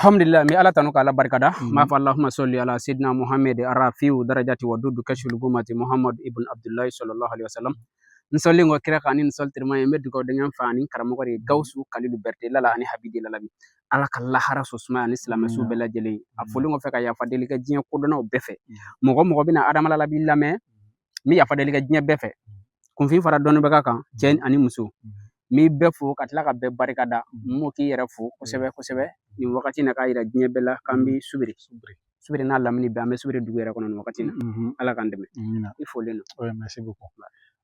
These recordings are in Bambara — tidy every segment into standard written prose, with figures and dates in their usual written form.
Alhamdulillah, n bɛ Ala tanu k'Ala barikada. N b'a fɔ اللهم صل على سيدنا محمد رافع الدرجات ودود كشف الغمة محمد ابن عبد الله صلى الله عليه وسلم. N sɔnlen kɔ kira kan ni n sɔli tirima ye, n bɛ dugawu denkɛ fa ani karamɔgɔ de ye, Gawusu Kalilu Berete Lala ani Habidi Lalabi. Ala ka lahara so sumaya ani silamɛ su bɛɛ lajɛlen. A fɔlen kɔfɛ ka yafa deli kɛ diɲɛ kodɔnnaw bɛɛ fɛ. Mɔgɔ mɔgɔ bɛna Adama Lalabi lamɛn, n bɛ yafa deli kɛ diɲɛ bɛɛ fɛ. Kunfin fara dɔnnibaga kan, cɛ ani muso. N b'i bɛɛ fo ka tila ka bɛɛ barika da. N m'o k'i yɛrɛ fo kosɛbɛ kosɛbɛ nin wagati in na, k'a yira diɲɛ bɛɛ la k'an bɛ Subiri. Subiri n'a lamini bɛɛ, an bɛ Subiri dugu yɛrɛ kɔnɔ nin wagati in na. Ala k'an dɛmɛ. Amina. I folen don. Ouais, merci beaucoup.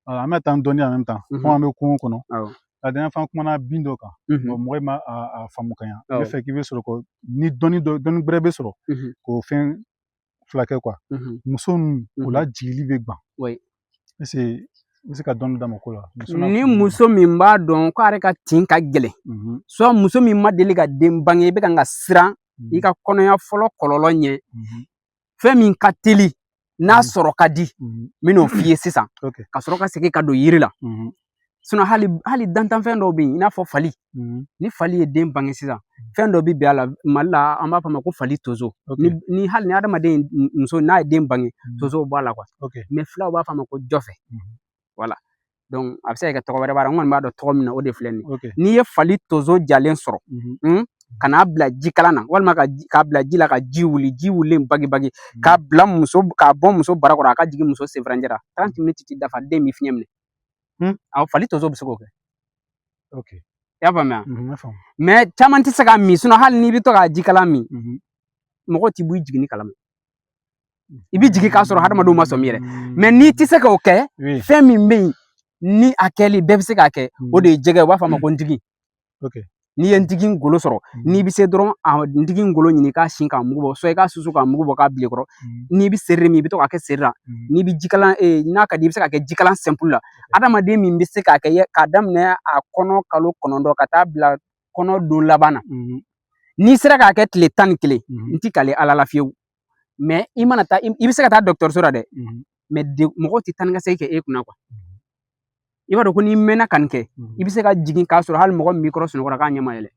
Alors, an bɛ taa dɔɔni en même temps. Comme an bɛ kungo kɔnɔ. La dernière fois, an kumana bin dɔ kan. Bon, mɔgɔ ma a faamu ka ɲa. N bɛ fɛ k'i bɛ sɔrɔ ko ni dɔnni dɔ, dɔnni gbɛrɛ bɛ sɔrɔ k'o fɛn fila kɛ quoi. Muso ninnu, o la jigili bɛ gan. Est-ce que i bɛ se ka dɔnni d'a ma o ko la? Muso n'a Ni furu. muso min b'a dɔn ko a yɛrɛ ka tin ka gɛlɛn, soit muso min ma deli ka den bange, i bɛ kan ka siran i ka kɔnɔya fɔlɔ kɔlɔlɔ ɲɛ, fɛn min ka teli n'a sɔrɔ ka di, n bɛn'o f'i ye sisan, ka sɔrɔ ka segin ka don yiri la. Hali hali dantanfɛn dɔw bɛ yen, i n'a fɔ fali. Ni fali ye den bange sisan, fɛn dɔ bɛ bin a la. Mali la, an b'a fɔ a ma ko fali tozo. Ni hali ni adamaden muso n'a ye den bange, tozo bɔ a la quoi. Mais filaw b'a fɔ a ma ko jɔfɛ. Voilà, donc a bɛ se ka kɛ tɔgɔ wɛrɛ b'a la, n kɔni b'a dɔn tɔgɔ min na, o de filɛ nin ye. N'i ye fali tozo jalen sɔrɔ, ka n'a bila jikalan na, walima ka k'a bila ji la ka ji wuli, ji wulilen bagi bagi, k'a bila muso, k'a bɔ muso bara kɔrɔ, a ka jigin muso senfarancɛ la, 30 minutes ti dafa, den bɛ fiɲɛ minɛ. Awɔ, fali tozo bɛ se k'o kɛ. I y'a faamuya? N y'a faamu. Mais caman tɛ se k'a min, sinon hali n'i bɛ to k'a jikalan min, mɔgɔw ti bɔ i jiginni kalama. I bɛ jigin k'a sɔrɔ hadamadenw ma sɔmi yɛrɛ. Mais n'i tɛ se k'o kɛ, fɛn min bɛ yen ni a kɛli bɛɛ bɛ se k'a kɛ, o de ye jɛgɛ ye, u b'a fɔ a ma ko ntigi. N'i ye ntigi golo sɔrɔ, n'i bɛ se dɔrɔn, a ntigi golo ɲini, k'a sin k'a mugu bɔ, soit i k'a susu k'a mugu bɔ k'a bila i kɔrɔ. N'i bɛ seri min, i bɛ to k'a kɛ seri la. N'i bɛ jikalan, n'a ka di, i bɛ se k'a kɛ jikalan simple la. Adamaden min bɛ se k'a kɛ, k'a daminɛ a kɔnɔ kalo 9 ka taa bila kɔnɔ don laban na, n'i sera k'a kɛ tile 11, n ti kale Ala la fiyewu. Mais i mana taa, i bɛ se ka taa dɔgɔtɔrɔso la dɛ, mais mɔgɔw tɛ taa ni ka segin kɛ e kunna quoi. I b'a dɔn ko n'i mɛnna ka nin kɛ, i bɛ se ka jigin k'a sɔrɔ hali mɔgɔ min b'i kɔrɔ sunɔgɔ la, k'a ɲɛ ma yɛlɛ.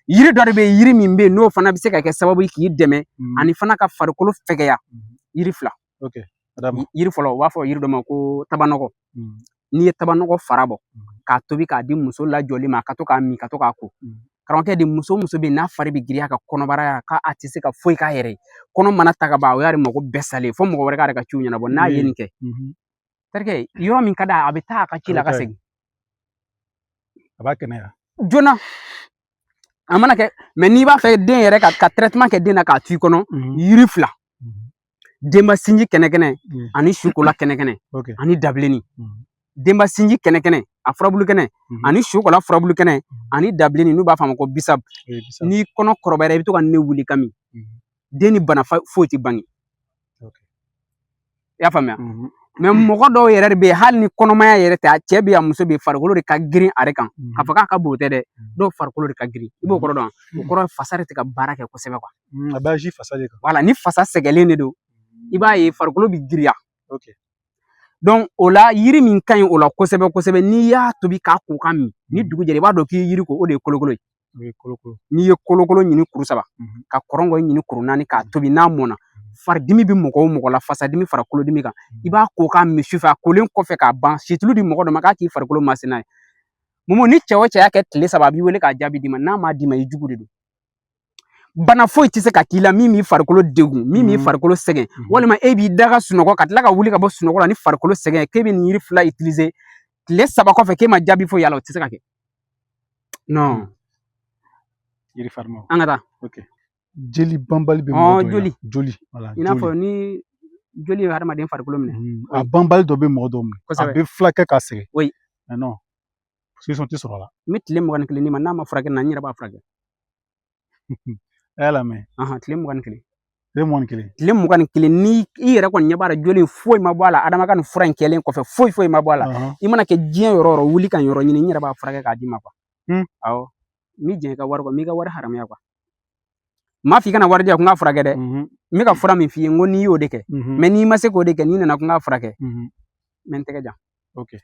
Yiri dɔ de bɛ yen, yiri min bɛ yen, n'o fana bɛ se ka kɛ sababu ye k'i dɛmɛ ani fana ka farikolo fɛgɛya. Yiri fila. Yiri fɔlɔ, u b'a fɔ yiri dɔ ma ko tabanɔgɔ. N'i ye tabanɔgɔ fara bɔ k'a tobi k'a di muso lajɔli ma, ka to k'a min, ka to k'a ko, karamɔgɔkɛ de, muso muso bɛ yen n'a fari bɛ girinya ka kɔnɔbara, k'a tɛ se ka foyi k'a yɛrɛ ye, kɔnɔ mana ta ka ban, o y'ale mago bɛɛ salen fo mɔgɔ wɛrɛ k'ale ka ciw ɲɛnabɔ. N'a ye nin kɛ, terikɛ, yɔrɔ min ka d'a ye, a bɛ taa a ka ci la ka segin. A b'a kɛnɛya. Joona a mana kɛ. Mais n'i b'a fɛ den yɛrɛ ka traitement kɛ den na k'a to i kɔnɔ, yiri fila: denba sinji kɛnɛ kɛnɛ ani sukola kɛnɛ kɛnɛ ani dabilenni. Denba sinji kɛnɛ kɛnɛ, a furabulu kɛnɛ, ani sukola furabulu kɛnɛ ani dabilenni, n'u b'a fɔ a ma ko bisap. N'i kɔnɔ kɔrɔbayara, i bɛ to ka ne wuli ka min, den ni bana foyi tɛ bange. I y'a faamuya? Mais mɔgɔ dɔw yɛrɛ de bɛ yen, hali ni kɔnɔmaya yɛrɛ tɛ, a cɛ bɛ yen, a muso bɛ yen, farikolo de ka girin a kan. K'a fɔ k'a ka bon, o tɛ dɛ, dɔw farikolo de ka girin. I b'o kɔrɔ dɔn? O kɔrɔ ye fasa de tɛ ka baara kɛ kosɛbɛ quoi. A b'a fasa de kan. Wala ni fasa sɛgɛlen de don, i b'a ye farikolo bɛ girinya. Donc o la, yiri min ka ɲi o la kosɛbɛ kosɛbɛ, n'i y'a tobi k'a ko ka min, ni dugu jɛra, i b'a dɔn k'i ye yiri ko, o de ye kolokolo ye. N'i ye kolokolo ɲini kuru saba, ka kɔrɔngɔ ɲini kuru naani, k'a tobi, n'a mɔnna, faridimi bɛ mɔgɔ o mɔgɔ la, fasadimi fara kolodimi kan, i b'a ko k'a min sufɛ. A kolen kɔfɛ k'a ban, situlu di mɔgɔ dɔ ma k'a k'i farikolo masi n'a ye. Momo, ni cɛ o cɛ y'a kɛ tile 3, a b'i wele k'a jaabi d'i ma. N'a m'a d'i ma, i jugu de don. Bana foyi tɛ se ka k'i la min b'i farikolo degun, min b'i farikolo sɛgɛn, walima e b'i da ka sunɔgɔ ka tila ka wuli ka bɔ sunɔgɔ la ni farikolo sɛgɛn, k'e bɛ nin yiri fila utiliser tile 3 kɔfɛ, k'e ma jaabi foyi y'a la, o tɛ se ka kɛ, non. Yiri farimaw. An ka taa. Jeli banbali bɛ mɔgɔ dɔw la. Joli. Joli, voilà. I n'a fɔ ni joli ye hadamaden farikolo minɛ. A banbali dɔ bɛ mɔgɔ dɔw minɛ, a bɛ furakɛ ka sɛgɛn. Mais non, solution tɛ sɔrɔ a la. N bɛ tile 21 d'i ma, n'a ma furakɛ na, n yɛrɛ b'a furakɛ. A y'a lamɛn. Tile 21. Tile 21. Tile 21, ni i yɛrɛ kɔni ɲɛ b'a la, joli in foyi ma bɔ a la, Adama ka nin fura in kɛlen kɔfɛ, foyi foyi ma bɔ a la, i mana kɛ diɲɛ yɔrɔ o yɔrɔ, wuli ka yɔrɔ ɲini, n yɛrɛ b'a furakɛ k'a d'i ma quoi. Awɔ, n b'i jɛn i ka wari kɔ, n b'i ka wari haramuya quoi. N m'a fɔ i kana wari di yan ko n k'a furakɛ dɛ. N bɛ ka fura min f'i ye, n ko n'i y'o de kɛ, mais n'i ma se k'o de kɛ, n'i nana ko n k'a furakɛ, n bɛ n tɛgɛ jan. Ok,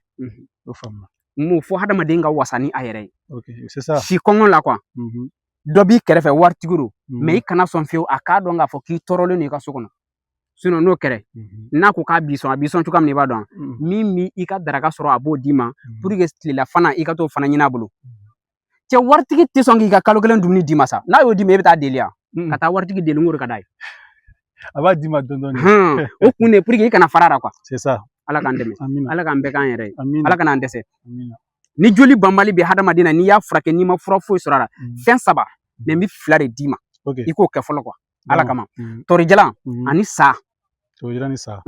o faamuna. N m'o fɔ hadamaden ka wasa ni a yɛrɛ ye. Ok, c'est ça. Si kɔngɔ la quoi. Dɔ b'i kɛrɛfɛ, waritigi don, mais i kana sɔn fiyewu a k'a dɔn k'a fɔ k'i tɔɔrɔlen don i ka so kɔnɔ. Sinon n'o kɛra, n'a ko k'a b'i sɔn, a b'i sɔn cogoya min na, i b'a dɔn min b'i ka daraka sɔrɔ, a b'o d'i ma pour que tilelafana i ka t'o fana ɲini a bolo. Cɛ, waritigi tɛ sɔn k'i ka kalo kelen dumuni d'i ma sa. N'a y'o d'i ma, e bɛ taa deli yan ka taa waritigi deli, n k'o de ka d'a ye. A b'a d'i ma dɔɔnin dɔɔnin. O kun de pour que i kana fara a la quoi. C'est ça. Ala k'an dɛmɛ, Ala k'an bɛɛ k'an yɛrɛ ye, Ala kana an dɛsɛ. Ni joli banbali bɛ hadamaden na, n'i y'a furakɛ, n'i ma fura foyi sɔrɔ a la, fɛn saba, mais n bɛ fila de d'i ma, i k'o kɛ fɔlɔ quoi. Ala kama, tɔrijalan ani sa. Tɔrijalan ni sa.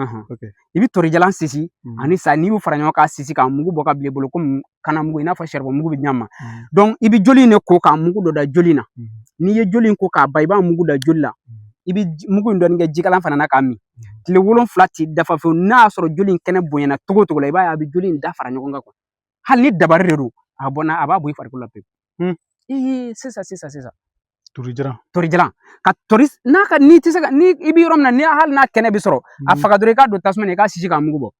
I bɛ tɔrijalan sisi ani sa, n'i y'u fara ɲɔgɔn kan sisi k'a mugu bɔ ka bila i bolo komi kana mugu, i n'a fɔ saribɔn mugu bɛ ɲa ma. Donc i bɛ joli in de ko k'a mugu dɔ da joli in na. N'i ye joli in ko k'a ban, i b'a mugu da joli la, i bɛ mugu in dɔɔnin kɛ jikalan fana na k'a min. Tile 7 ti dafa fewu, n'a y'a sɔrɔ joli in kɛnɛ bonyana cogo o cogo la, i b'a ye a bɛ joli in da fara ɲɔgɔn kan. Hali ni dabari de don, a bɔ n'a a b'a bɔ i farikolo la pewu. Ee, sisan sisan sisan. Torijalan. Torijalan ka tori n'a ka, n'i tɛ se ka, ni i bɛ yɔrɔ min na, ni hali n'a kɛnɛ bɛ sɔrɔ, a faga dɔrɔn, i k'a don tasuma na, i k'a sisi k'a mugu bɔ.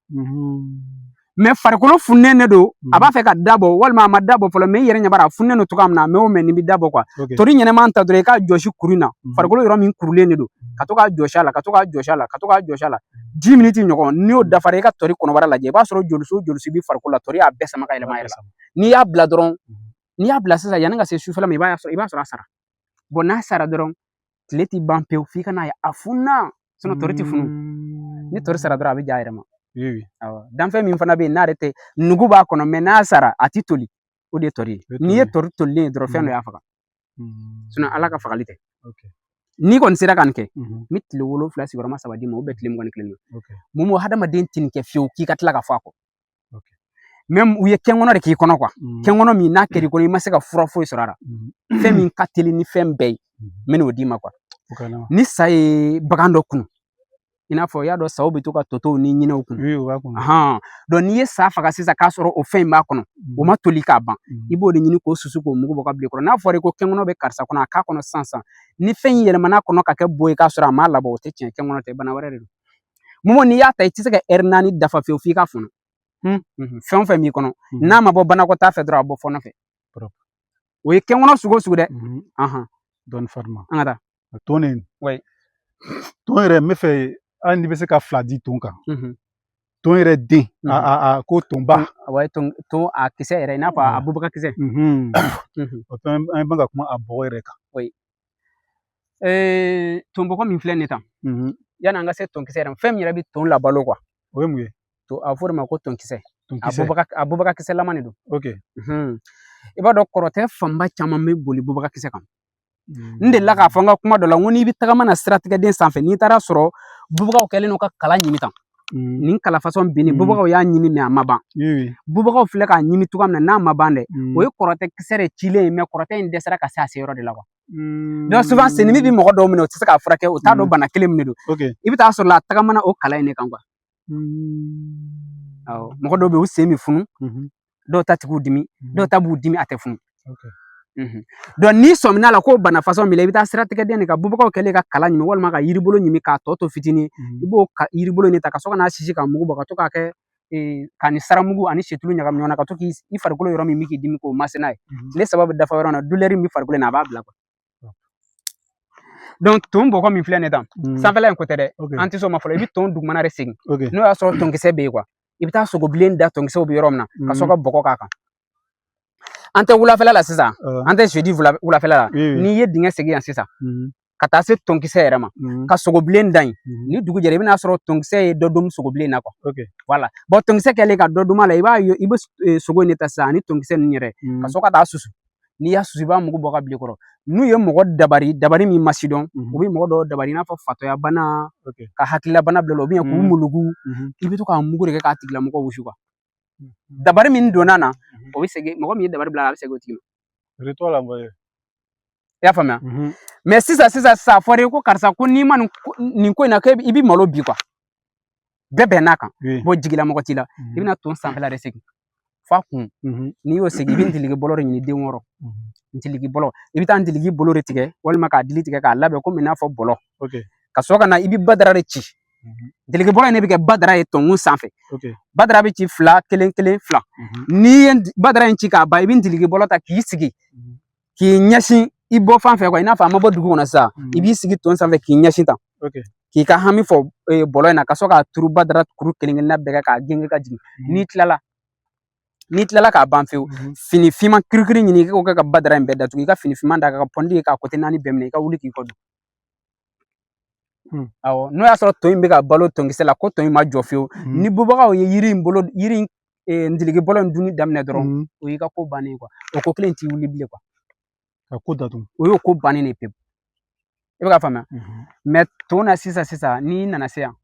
Mais farikolo fununen de don, a b'a fɛ ka dabɔ walima a ma dabɔ fɔlɔ, mais i yɛrɛ ɲɛ b'a la a fununen don cogoya min na, mais o mais nin bɛ dabɔ quoi. Tori ɲɛnɛman ta dɔrɔn, i k'a jɔsi kuru in na, farikolo yɔrɔ min kurulen de don, ka to k'a jɔsi a la, ka to k'a jɔsi a la, ka to k'a jɔsi a la, 10 miniti ɲɔgɔn. N'i y'o dafara, i ka tori kɔnɔbara lajɛ, i b'a sɔrɔ jolisu o jolisu b'i farikolo la, tori y'a bɛɛ sama ka yɛlɛma a yɛrɛ la. N'i y'a bila dɔrɔn, n'i y'a bila sisan, yanni ka se sufɛla ma, i b'a sɔrɔ a sara. Bon, n'a sara dɔrɔn, tile ti ban pewu f'i ka n'a ye a fununa. Sinon tori ti funu. Ni tori sara dɔrɔn, a bɛ ja a yɛrɛ ma. Awɔ, danfɛn min fana bɛ yen, n'ale tɛ nugu b'a kɔnɔ, mais n'a sara a ti toli, o de ye tori ye. N'i ye tori tolilen ye dɔrɔn, fɛn dɔ y'a faga. Sinon Ala ka fagali tɛ. N'i kɔni sera ka nin kɛ, n bɛ tile 7 sigiyɔrɔma saba d'i ma, o bɛ tile 21 ma. Mun hadamaden tɛ nin kɛ fiyewu k'i ka tila ka fɔ a kɔ. Même u ye kɛnkɔnɔ de k'i kɔnɔ quoi. Kɛnkɔnɔ min n'a kɛr'i kɔnɔ, i ma se ka fura foyi sɔrɔ a la. Fɛn min ka teli ni fɛn bɛɛ ye, n bɛ n'o d'i ma quoi. Ni sa ye bagan dɔ kun, i n'a fɔ i y'a dɔn saw bɛ to ka totow ni ɲinɛw kun. Donc n'i ye sa faga sisan k'a sɔrɔ o fɛn in b'a kɔnɔ, o ma toli k'a ban, i b'o de ɲini k'o susu k'o mugu bɔ ka bila i kɔrɔ. N'a fɔra i ko kɛnkɔnɔ bɛ karisa kɔnɔ, a k'a kɔnɔ sisan sisan, ni fɛn in yɛlɛmana kɔnɔ ka kɛ bo ye k'a sɔrɔ a m'a labɔ, o tɛ tiɲɛ, kɛnkɔnɔ tɛ, bana wɛrɛ de don. Momo, n'i y'a ta, i tɛ se ka ɛri 4 dafa fiyewu f'i ka fɔnɔ. Fɛn o fɛn b'i kɔnɔ, n'a ma bɔ banakɔtaa fɛ dɔrɔn, a bɔ fɔnɔ fɛ. O ye kɛnkɔnɔ sugu o sugu dɛ. Dɔɔni farima. An ka taa. Ton nin. Ton yɛrɛ, n bɛ fɛ hali n'i bɛ se ka fila di ton kan. Ton yɛrɛ den, a ko tonba. Wa ton, ton a kisɛ yɛrɛ, i n'a fɔ a bubaga kisɛ. O fɛn, an bɛ ka kuma a bɔgɔ yɛrɛ kan. Ton bɔgɔ min filɛ nin ye tan, yanni an ka se ton kisɛ yɛrɛ ma, fɛn min yɛrɛ bɛ ton labalo quoi. O ye mun ye? A fɔ o de ma ko ton kisɛ. Tonkisɛ. A bubaga kisɛ lama de don. I b'a dɔn kɔrɔtɛ fanba caman bɛ boli bubaga kisɛ kan. N delila k'a fɔ n ka kuma dɔ la, n ko n'i bɛ tagama na siratigɛden sanfɛ, n'i taara sɔrɔ bubagaw kɛlen don ka kala ɲimi tan, nin kala fasɔn binni, bubagaw y'a ɲimi mais a ma ban. Bubagaw filɛ k'a ɲimi cogoya min na, n'a ma ban dɛ, o ye kɔrɔtɛ kisɛ de cilen ye, mais kɔrɔtɛ in dɛsɛra ka se a se yɔrɔ de la quoi. Donc souvent sendimi bɛ mɔgɔ dɔw minɛ, o tɛ se k'a furakɛ, o t'a dɔn bana kelen min de don. I bɛ taa sɔrɔ la a tagamana o kala in de kan quoi. Awɔ, mɔgɔ dɔw bɛ yen, u sen bɛ funu, dɔw ta tigiw dimi, dɔw ta b'u dimi a tɛ funu. Donc n'i sɔmina la ko bana fasɔn b'i la, i bɛ taa siratigɛden de ka bubagaw kɛlen ka kala ɲimi walima ka yiribolo ɲimi k'a tɔ to fitinin, i b'o yiribolo in de ta ka sɔrɔ ka n'a sisi ka mugu bɔ, ka to k'a kɛ ka ni saramugu ani situlu ɲagami ɲɔgɔn na, ka to k'i farikolo yɔrɔ min bɛ k'i dimi, k'o mase n'a ye. Tile 3 bɛ dafa yɔrɔ min na, douleur min bɛ farikolo in na, a b'a bila quoi. Donc ton bɔgɔ min filɛ nin ye tan, sanfɛla in ko tɛ dɛ, an tɛ s'o ma fɔlɔ. I bɛ ton dugumana de segin, n'o y'a sɔrɔ tonkisɛ bɛ yen quoi, i bɛ taa sogobilen da tonkisɛw bɛ yɔrɔ min na, ka sɔrɔ ka bɔgɔ k'a kan. An tɛ wulafɛla la sisan, an tɛ jeudi wulafɛla la. N'i ye dingɛ segin yan sisan ka taa se tonkisɛ yɛrɛ ma, ka sogobilen da yen, ni dugu jɛra, i bɛna sɔrɔ tonkisɛ ye dɔ dun sogobilen na quoi. Voilà, bon, tonkisɛ kɛlen ka dɔ dun a la, i b'a ye i bɛ sogo in de ta sisan ani tonkisɛ ninnu yɛrɛ, ka sɔrɔ ka taa susu. N'i y'a susu, i b'a mugu bɔ ka bila i kɔrɔ. N'u ye mɔgɔ dabari, dabari min ma sidɔn, u bɛ mɔgɔ dɔw dabari, i n'a fɔ fatɔya bana, ka hakilila bana bila u la, k'u mulugu, i bɛ to k'a mugu de kɛ k'a tigilamɔgɔ wusu quoi. Dabari min donna na, o bɛ segin, mɔgɔ min ye dabari bila a bɛ segin o tigi ma. I y'a faamuya? Mais sisan sisan sisan, a fɔra i ko karisa ko n'i ma nin ko in na, i bɛ malo bi quoi. Bɛɛ bɛnn'a kan. Bon, jigilamɔgɔ t'i la, i bɛna ton sanfɛla de segin f'a kun. N'i y'o segin, i bɛ ntiligi bɔlɔ de ɲini, den wɔɔrɔ ntiligi bɔlɔ. I bɛ taa ntiligi bolo de tigɛ walima k'a dili tigɛ k'a labɛn komi i n'a fɔ bɔlɔ, ka sɔrɔ ka na, i bɛ badara de ci. Ntiligi bɔlɔ in de bɛ kɛ badara ye tɔnkun sanfɛ. Badara bɛ ci fila, kelen kelen, fila. N'i ye badara in ci k'a ban, i bɛ ntiligi bɔlɔ ta k'i sigi k'i ɲɛsin I bɔ fan fɛ, i n'a fɔ a ma bɔ dugu kɔnɔ sisan, i b'i sigi ton sanfɛ k'i ɲɛsin tan, k'i ka hami fɔ bɔlɔ in na, ka sɔrɔ k'a turu badara kuru kelen kelenna bɛɛ kɛ k'a gengen ka jigin. N'i tilala k'a ban fewu, fini finman kirikiri ɲini, i k'o kɛ ka badara in bɛɛ datugu. I ka fini finman da ka pɔndi ye k'a côté naani bɛɛ minɛ, i ka wuli k'i kɔ don. Awɔ, n'o y'a sɔrɔ ton in bɛ ka balo tonkisɛ la, ko ton in ma jɔ fiyewu, ni bubagaw ye yiri in bolo, yiri in ntiliki bɔlɔ in dunni daminɛ dɔrɔn, o y'i ka ko bannen ye. O ko kelen t'i wuli bilen. Ka ko datugu. O y'o ko bannen de pewu. I bɛ ka faamuya? Mais ton na sisan sisan, n'i nana se yan,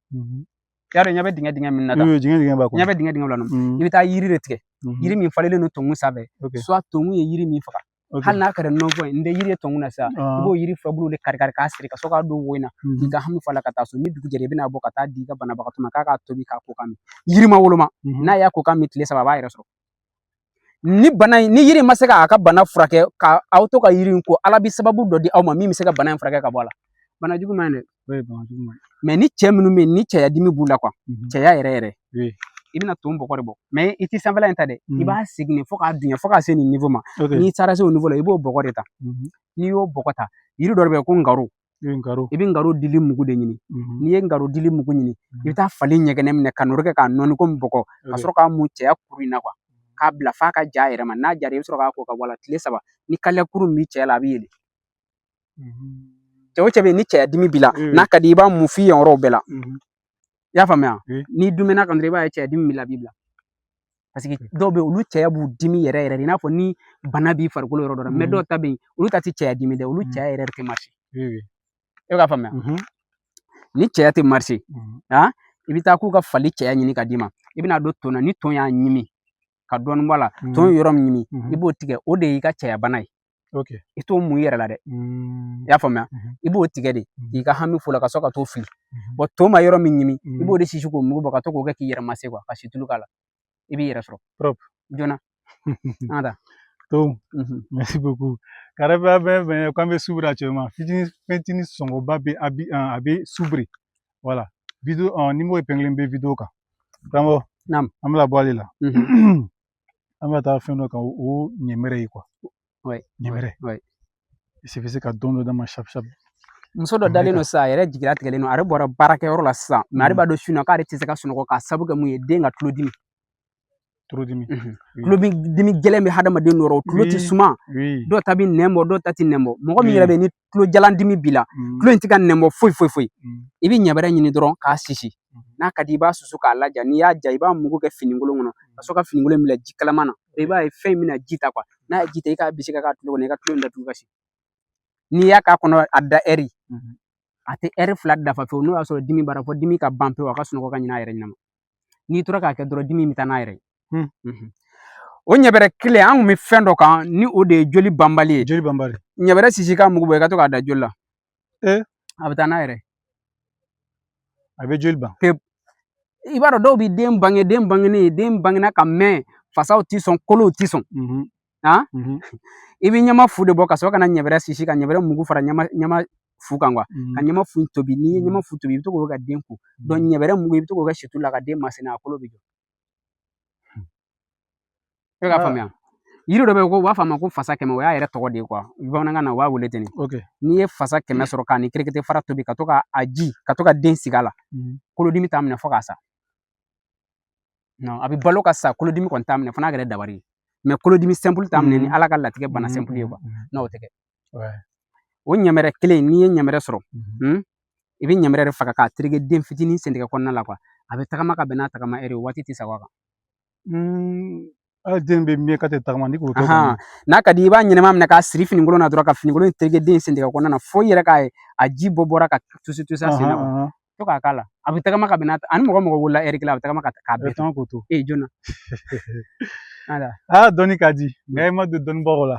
y'a dɔn ɲɛ bɛ dingɛ dingɛ min na tan. Dingɛ dingɛ b'a kɔnɔ. Ɲɛ bɛ dingɛ dingɛ la, i bɛ taa yiri de tigɛ, yiri min falenlen don tonkun sanfɛ, soit tonkun ye yiri min faga, hali n'a kɛra nɔgɔ ye, n tɛ yiri ye tonkun na sisan, i b'o yiri furabulu de kari kari k'a siri, ka sɔrɔ k'a don wo in na, k'i ka hami fɔ a la ka taa so. Ni dugu jɛra, i bɛna bɔ ka taa di i ka banabagatɔ ma k'a k'a tobi k'a ko ka min. Yiri ma woloma, n'a y'a ko ka min tile 3, a b'a yɛrɛ sɔrɔ. Ni bana in, ni yiri ma se k'a ka bana furakɛ, ka aw to ka yiri in ko, Ala bɛ sababu dɔ di aw ma min bɛ se ka bana in furakɛ ka bɔ a la. Bana jugu man ɲi dɛ. Mais ni cɛ minnu bɛ yen, ni cɛya dimi b'u la, cɛya yɛrɛ yɛrɛ, i bɛna ton bɔgɔ de bɔ, mais i ti sanfɛla in ta dɛ, i b'a segin fo k'a dunya, fo k'a se nin niveau ma. N'i taara se o niveau la, i b'o bɔgɔ de ta. N'i y'o bɔgɔ ta, yiri dɔ de bɛ yen ko ngaro. Ngaro. I bɛ ngaro dili mugu de ɲini. N'i ye ngaro dili mugu ɲini, i bɛ taa fali ɲɛgɛnɛ minɛ ka nɔrɔ kɛ k'a nɔɔni komi bɔgɔ, ka sɔrɔ k'a mun cɛya kuru in na, k'a bila f'a ka ja a yɛrɛ ma. N'a jara, i bɛ sɔrɔ k'a ko ka bɔ a la tile 3. Ni kaliya kuru min b'i cɛ la, a bɛ yɛlɛ. Cɛ o cɛ bɛ yen ni cɛya dimi b'i la, n'a ka di i b'a mun f'i yen yɔrɔw bɛɛ la. I y'a faamuya? N'i dumɛnna kan dɔrɔn, i b'a ye cɛya dimi b'i la, a b'i bila. Parce que dɔw bɛ yen, olu cɛya b'u dimi yɛrɛ yɛrɛ de, i n'a fɔ ni bana b'i farikolo yɔrɔ dɔ la. Mais dɔw ta bɛ yen, olu ta tɛ cɛya dimi dɛ, olu cɛya yɛrɛ tɛ marcher. E bɛ k'a faamuya? Ni cɛya tɛ marcher, i bɛ taa k'u ka fali cɛya ɲini ka d'i ma. I bɛna don ton na, ni ton y'a ɲimi ka dɔɔnin bɔ a la, ton ye yɔrɔ min ɲimi, i b'o tigɛ. O de y'i ka cɛya bana ye. I t'o mun i yɛrɛ la dɛ. I y'a faamuya? I b'o tigɛ de k'i ka hami fo la, ka sɔrɔ ka t'o fili. Bɔn, ton ma yɔrɔ min ɲimi, i b'o de sisi k'o mugu bɔ, ka to k'o kɛ k'i yɛrɛ mase, ka situlu k'a la, i b'i yɛrɛ sɔrɔ joona. An ka taa. Donc, merci beaucoup. Karafa bɛ bɛ k'an bɛ subiri actuellement. Fitinin fɛntinin sɔngɔba bɛ a bi a bɛ subiri. Voilà. Vidéo numéro épinglé bɛ vidéo kan. Karamɔgɔ. Naam. An bɛna bɔ ale la. An bɛna taa fɛn dɔ kan, o ɲɛmɛrɛ ye quoi. Ɲɛmɛrɛ. Il suffit ka don dɔ d'a ma sap sap. Muso dɔ dalen don sisan, a yɛrɛ jigira tigɛlen don, a yɛrɛ bɔra baarakɛyɔrɔ la sisan, mais ale b'a dɔn su in na k'ale tɛ se ka sunɔgɔ k'a sababu kɛ mun ye? Den ka tulodimi. Tulodimi. Tulodimi gɛlɛn bɛ hadamaden dɔw rɔ, tulo tɛ suma. Dɔw ta bɛ nɛn bɔ, dɔw ta tɛ nɛn bɔ. Mɔgɔ min yɛrɛ bɛ yen ni tulo jalan dimi b'i la, tulo in tɛ ka nɛn bɔ foyi foyi foyi, i bɛ ɲɛbɛrɛ ɲini dɔrɔn k'a sisi. N'a ka di, i b'a susu k'a laja. N'i y'a ja, i b'a mugu kɛ finikolon kɔnɔ, ka sɔrɔ ka finikolon bila ji kalaman na. I b'a ye fɛn in bɛna ji ta. N'a ye ji ta, i k'a bisi ka k'a tulo kɔnɔ, i ka tulo in datugu ka si. N'i y'a k'a kɔnɔ, a da ɛri, a tɛ ɛri 2 dafa fewu, n'o y'a sɔrɔ dimi b'a la, fɔ dimi ka ban pewu, a ka sunɔgɔ ka ɲin'a yɛrɛ ɲɛna. N'i tora k'a kɛ dɔrɔn, dimi bɛ taa n'a yɛrɛ ye. O ɲɛbɛrɛ kelen, an kun bɛ fɛn dɔ kan, ni o de ye joli banbali ye. Joli banbali. Ɲɛbɛrɛ sisi k'a mugu bɔ, i ka to k'a da joli la. A bɛ taa n'a yɛrɛ. A bɛ joli ban. Pewu. I b'a dɔn dɔw bɛ den bange, den bangenen, den bangena ka mɛn, fasaw ti sɔn, kolow ti sɔn. I bɛ ɲama fu de bɔ, ka sɔrɔ ka na ɲɛbɛrɛ sisi, ka ɲɛbɛrɛ mugu fara ɲama fu kan, ka ɲama fu tobi. N'i ye ɲama fu tobi, i bɛ to k'o kɛ ka den ko. Ɲɛbɛrɛ mugu, i bɛ to k'o kɛ situlu la ka den masina, a kolo bɛ jɔ. E k'a faamuya? Yiri dɔ bɛ yen ko u b'a fɔ a ma ko fasa kɛmɛ, o y'a yɛrɛ tɔgɔ de ye bamanankan na, u b'a wele ten. N'i ye fasa kɛmɛ sɔrɔ k'a ni kirikete fara tobi, ka to ka a ji, ka to ka den sigi a la, kolodimi t'a minɛ fo k'a sa. A bɛ balo ka sa, kolodimi kɔni t'a minɛ fo n'a kɛra dabari ye. Mais kolodimi simple t'a minɛ ni Ala ka latigɛ bana simple ye. N'o tɛ kɛ. O ɲɛmɛrɛ kelen, n'i ye ɲɛmɛrɛ sɔrɔ, i bɛ ɲɛmɛrɛ de faga k'a tereke den fitinin sentigɛ kɔnɔna la. A bɛ tagama ka bɛn n'a tagama ɛri ye, o waati tɛ sa a kan. Hali den bɛ miiri k'a tɛ tagama ni k'o kɛ. N'a ka di, i b'a ɲɛnɛma minɛ k'a siri finikolon na dɔrɔn, ka finikolon tereke den sentigɛ kɔnɔna na, fo i yɛrɛ k'a ye a ji bɔ bɔra ka tusi tusi a sen na. To k'a k'a la, a bɛ tagama ka bɛn n'a ani mɔgɔ mɔgɔ wolola ɛri kelen, a bɛ tagama k'a bɛɛ to k'o to. Ee, joona. Aa, dɔnni ka di, nka i ma don dɔnnibagaw la.